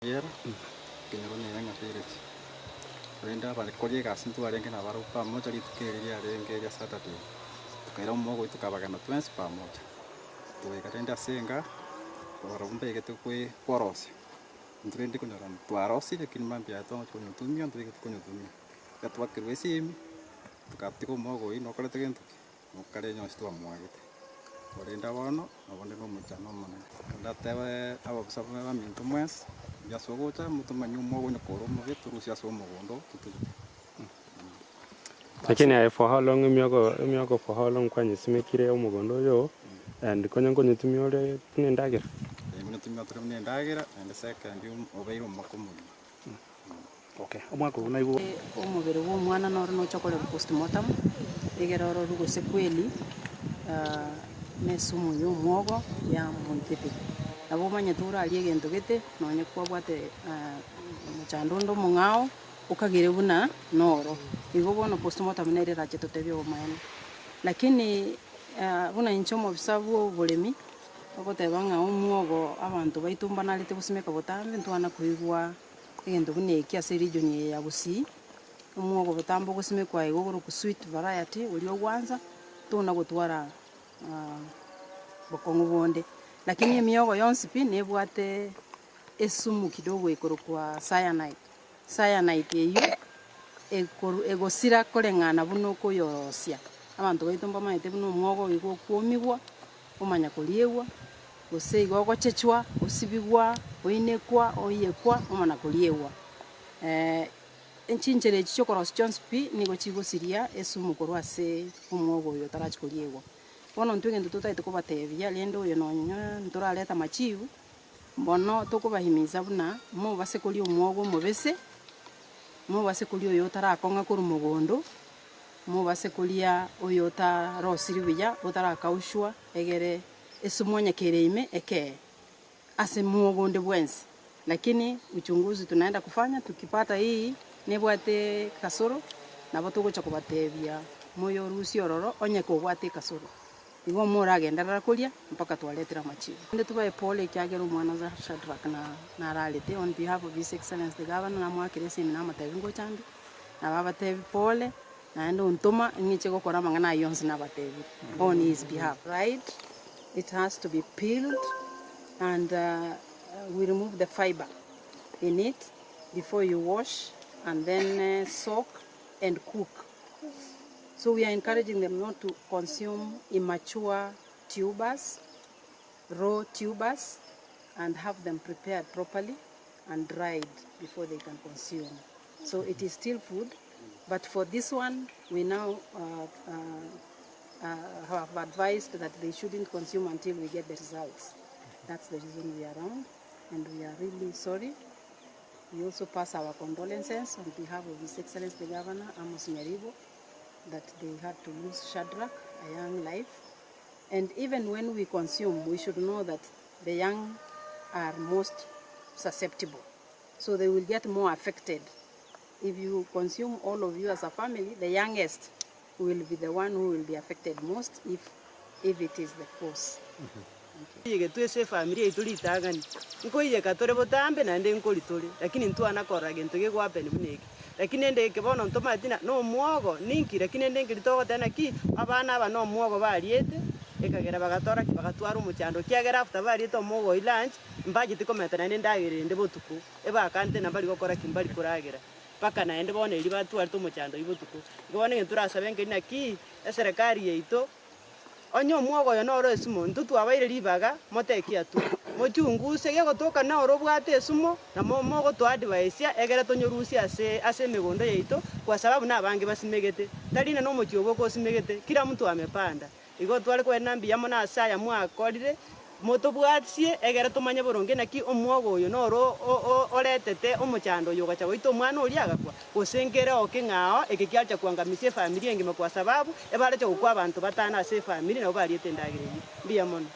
Riera, ekenyoro nere ng'a Felix. Korende abare koria egasi ntwarenge nabarabwo pamoja rituko eri riarenge ria Saturday, tokaira omogogo oito tokabagenda twensi pamoja. Togaika rende ase enka, barabwo mbaigete kwe korosia, intwe rende konyora twarosirie lakini mambia yaye twagochia konyotumia ntoigete konyotumia. Ekero twakerwa esimi, tokatiga omogogo oywo nokorete gento ki? Mokare nyonsi twamoagete, korende bono nabo onde nomochano omonene. Ndatebe ababisa baminto mwensi, mbuya ase ogocha, motomanye omwogo onye kore omobe, torusie ase omogondo totugute. Lakini aye for how long emioko emioko for how long kwanyesimekire omogondo oyo oo and konya nkonyetumia ore buna endagera? Ee nkonyetumia tore buna endagera, naende second obeire omwaka omogima. Okay, omwaka ogo naigwe. Omobere bwa omwana noro nocha okorerwa postmortem, egere ororwe gose kweli na esumu ya omwogo yamoitete. Nabo omanyete orarie egento gete nonye kwabwate omochando onde omong'ao okagere buna noro. Igo bono postmortem nere erache totebie obomaene. Lakini buna inche omobisa bwa oboremi, ogoteba ng'a omwogo abanto baito mbanarete gosimeka botambe ntwana koigwa. Egento buna eki ase region eye ya Gusii, omwogo botambe ogosimekwa iga okorokwa sweet variety oria ogwansa, tona gotwara bokong'u bonde. Lakini emiogo yonsi pi nebwate esumu kidogo ekorokwa cyanide. Cyanide eywo ekoru egosira koreng'ana buna okoyorosia. Abanto baito mbamaete buna omwogo oyo iga okwomigwa, omanya koriegwa. Gose igo ogochechwa, osibigwa, oinekwa, oiyekwa, omana koriegwa. Chinchera echi chi'okorosia chionsi pi nigo chigosiria esumu korwa ase omwogo oyo otarachi koriegwa. Bono intwe egento totagete kobatebia rende oyo nonye ntorarete amachibu, bono tokobahimiza buna mobase koria omwogo omobese, mobase koria oyo otarakong'a korwa mogondo, mobase koria oyo otarosiri buya, otarakaushwa egere. Esumu onye kere ime ekee ase mwogo onde bwensi, lakini uchunguzi tunaenda kufanya tukipata hii nebwate kasoro nabo togocha kobatebia moyorusie ororo onye kobwate ekasoro. Igo moragenderera koria mpaka twaretire amachibu. Rende tubae pole ekiagera omwana Shadrack nararete on behalf of his excellency the governor namoakire esimi namotebia ngocha nde, nabo abatebi pole. Naende ontoma ng'iche gokora amang'ana ayio onsi nabatebirie on his behalf. Right, it has to be peeled and we remove the fibre in it before you wash and then soak and cook. So we are encouraging them not to consume immature tubers, raw tubers and have them prepared properly and dried before they can consume. So it is still food but for this one we now uh, uh, uh, have advised that they shouldn't consume until we get the results. That's the reason we are around and we are really sorry. We also pass our condolences on behalf of His Excellency the Governor, Amos Nyaribo, that they had to lose Shadrach, a young life. And even when we consume, we should know that the young are most susceptible. So they will get more affected. If you consume all of you as a family, the youngest will be the one who will be affected most if, if it is the cause. Toiyegete ase efamiri yaito ritang'ani, nkoiyeka tore botambe naende nkori tore, lakini ntwana korora gento gego happen buna eke. Lakini ende eke bono ntomanyeti na nomwogo ninki, lakini ende nkeri togoteba naki, abana aba nomwogo bariete, ekagera bagatora ki? Bagatwara omochando, ekiagera after bariete omwogo oyio lunch, mbacheti komenta naende endagera ende botuko, ebakante na mbari gokora ki? Mbari koragera, mpaka naende bono erio batwarete omochando oyio botuko. Igo bono egento torasabe nkeri naki, eserekari yaito, onye omwogo oyo noro esumo, intwe twabaire ribaga, moteki hatua, mochunguse, gegotoka noro obwate esumo, na mo mogotoadvisia egere tonyorusie ase ase emegondo yaito, kwa sababu nabange basimegete, tari ng'a nomochie obo osimegete, kila mtu amepanda. Igo tware koenena mbuya mono ase aya mwakorire, motobwatie egere tomanye boronge naki omwogo oyo noro oretete omochando oyo ogocha goita omwana oria agakwa, gose nkere oo keng'ao eke kiacha koangamisia efamiri engima kwa sababu ebareche gokwa abanto batano ase efamiri nabo bariete endagera eyio. Mbuya mono.